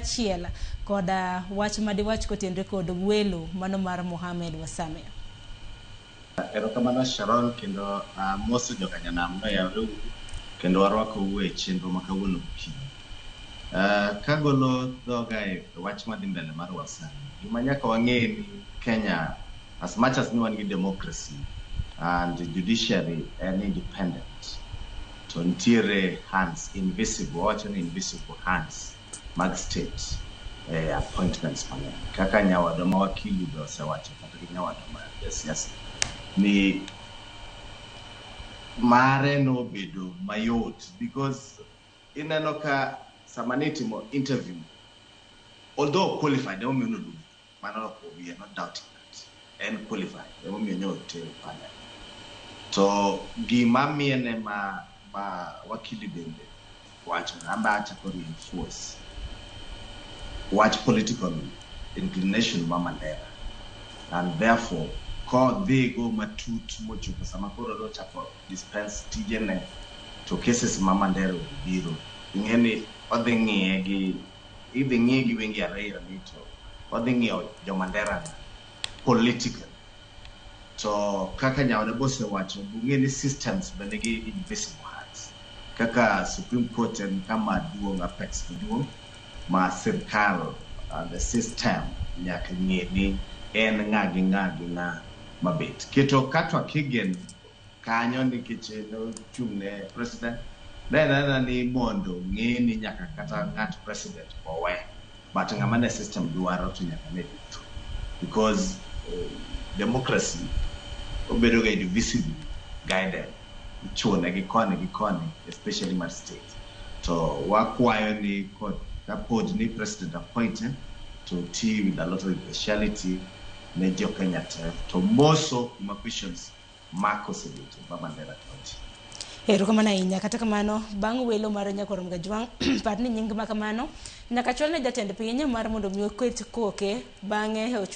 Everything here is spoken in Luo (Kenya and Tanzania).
Kaachiel koda wach madiwach kotenre kod welo mano mar Mohamed Wasame. Erokamano Sharon, kendo amoso jokanyanam noyawre uru kendo warwakou e chenro ma kawuono gokinyi. Kagolo dhoga e wach madhi mbele mar Wasani, gima nyaka wang'e ni Kenya, as much as ni wan gi democracy and judiciary en independent, to nitiere hands, invisible, wawacho ni invisible hands mag state e appointments mang'eny. Kaka nyawadwa ma wakili be osewacho kata gi nyawadwa ma jasiasa ni mare nobedo mayot because ineno ka sama nitimo interview, although qualified, emomiyo noluonge mano, ok, we are not doubting that en qualified, emomiyo ne otere panel. To gima miene ma wakili bende wacho, amba achako reinforce wach political inclination ma Mandera, and therefore kodhigo matut mochopo sama koro nochako dispense tijene to cases ma Mandera obiro, ing'e ni odhi ng'iye gi idhi ng'iye gi wenge ariyo ni to odhi ng'iyo jo Mandera politically. To kaka nyaode bosewacho, ung'e ni systems be nigi invisible hands. Kaka Supreme Court en kama duong', apex maduong' ma sirkal and the system nyaka ng'e ni en ng'a gi ng'a gi ng'a mabet keto Katwa Kigen kanyo nikech en ochung' ne president. Ne anena ni mondo ng'e ni nyaka kata ng'at president owe, but ng'ama ne system dwaro to nyaka ne duto, because democracy obedo ga invisibly guided, ichune gi koni gi koni, especially mar state. To wakwayo ni kod kapod ni president appointed to ti with a lot of impartiality ne jo Kenya te, to moso kuma questions mako osebedo ma Mandera County. Erokamano ahinya. Kata kamano, bang' welo mar Nyakwar Mgajwang', par ni nying ma kamano nyaka chwal ne jatend piny mar mondo mi oket koke bang'e.